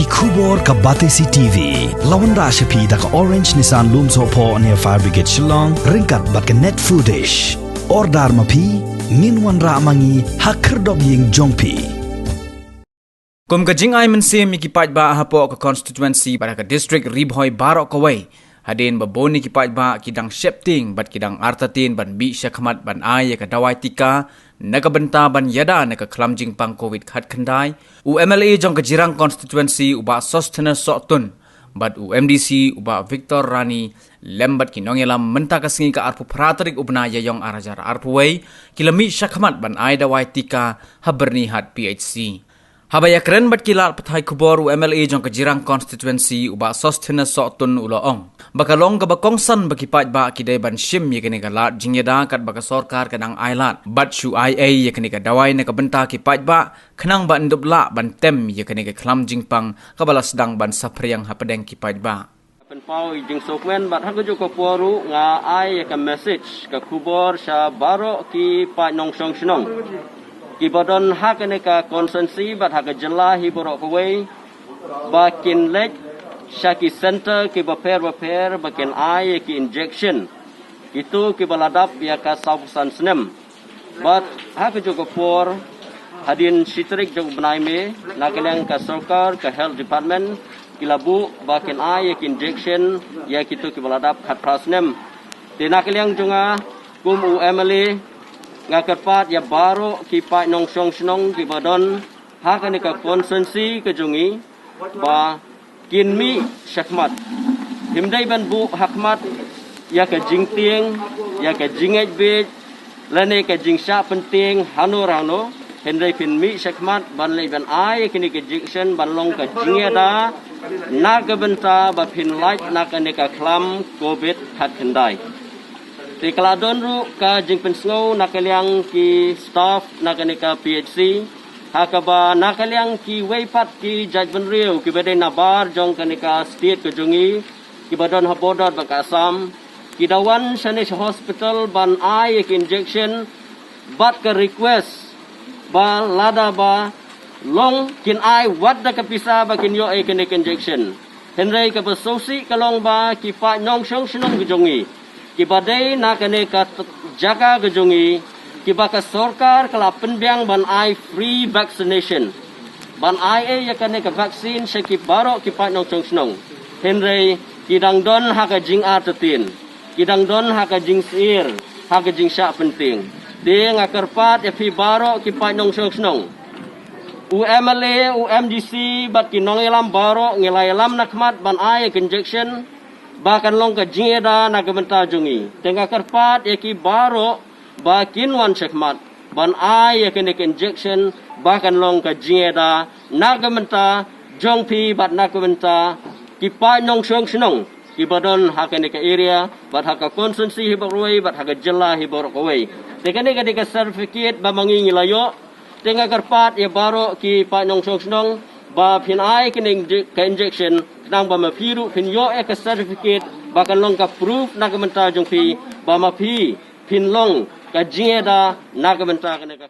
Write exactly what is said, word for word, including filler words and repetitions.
Khubor ka Batesi T V. La wanrah sha phi da ka Orange Nissan Lumsohphoh near Fire Brigade Shillong, ryngkat bad ka Net Foodish. Order ma phi, ngin wanrah ma ngi ha khyrdop ïing jong phi. Kum ka jingai mynsiem ïa ki paidbah hapoh ka constituency bad ha ka district Ri Bhoi baroh kawei. Hadien ba bun ïa ki paidbah ki dang sheptieng bad ki dang artatien ban bih shakhmat ban ai ïa ka dawai tika na ka bynta ban ïada na ka khlam jingpang covid khatkhyndai, u M L A jong ka Jirang constituency u Bah Sosthenes Sohtun bad u M D C u Bah Victor Rani lem bad ki nongïalam mynta ka sngi ka arphew phra tarik u bnai Ïaïong ar hajar arphew wei, ki la mih shakhmat ban ai dawai tika ha Byrnihat P H C. Haba ïakren bad ki lad pathai khubor, u M L A jong ka Jirang constituency u Bah Sosthenes Sohtun u la ong ba ka long kaba kongsan ba ki paidbah ki dei ban shim ïa kane ka lad jingïada katba ka sorkar ka dang ai lad bad shu ai ei ïa kane ka dawai na ka bynta ki paidbah, khnang ba yn dup lah ban tem ïa kane ka khlam jingpang kaba la sdang ban saphriang hapdeng ki paidbah. Pynpaw ïa ka jingsngewkmen bad ha kajuh ka por ruh nga ai ïa ka message, ka khubor sha baroh ki paid nongshong shnong kiba don ha kane ka constituency bad ha ka jylla hi baroh kawei, ba kin leit sha ki center kiba pher ba pher ba kin ai ïa ki injection, kito kiba la dap ïa ka sawphew san snem. Bad ha kajuh ka por, hadien shi tarik jong u bnai May, na ka liang ka sorkar, ka health department, ki la buh ba kin ai ïa ki injection ïa kito kiba la dap khatphra snem. Te na ka liang jong nga kum u M L A, nga kyrpad ïa baroh ki paid nongshong shnong kiba don ha kane ka constituency ka jong ngi ba kin mih shakhmat. Ym dei ban buh hakhmat ïa ka jingtieng, ïa ka jingngeit bieit lane ka jingshah pyntieng hano hano, hynrei phin mih shakhmat ban leit ban ai ïa kine ki injection ban long ka jingïada na ka bynta ba phin lait na kane ka khlam covid khatkhyndai. Te ka la don ruh ka jingpynsngew na ka liang ki staff na kane ka P H C, ha kaba na ka liang kiwei pat ki jaitbynriew kiba dei nabar jong kane ka state ka jong ngi, kiba don ha border bad ka Assam, ki da wan shane sha hospital ban ai ïa ki injection, bad ka request ba lada ba long kin ai wat da ka pisa ba kin ïoh ïa kane ka injection. Hynrei kaba sngewsih ka long ba ki paid nongshong shnong ka jong ngi, kiba dei na kane ka t-, jaka ka jong ngi, kiba ka sorkar ka la pynbiang ban ai free vaccination, ban ai ei ïa kane ka vaccine sha ki baroh ki paid nongshong shnong, hynrei ki dang don ha ka jingartatien, ki dang don ha ka jingsyier, ha ka jingshah pyntieng. Te nga kyrpad ïa phi baroh ki paid nongshong shnong, u M L A, u M D C bad ki nongïalam baroh, ngi la ïalam na khmat ban ai ïa ka injection ba kan long ka jingïada na ka bynta jong ngi. Te nga kyrpad ïa ki baroh ba kin wan shakhmat ban ai ïa kane ka injection ba kan long ka jingïada na ka bynta jong phi bad na ka bynta ki paid nongshong shnong kiba don ha kane ka area bad ha ka constituency hi baroh kawei bad ha ka jylla hi baroh kawei. Te kane ka dei ka certificate ba ma ngi ngi la ïoh. Te nga kyrpad ïa baroh ki paid nongshong shnong ba phin ai kane inje-, ka injection, khnang ba ma phi ruh phin ïoh ïa ka certificate ba kan long ka proof na ka bynta jong phi ba ma phi phin long ka jingïada na ka bynta kane ka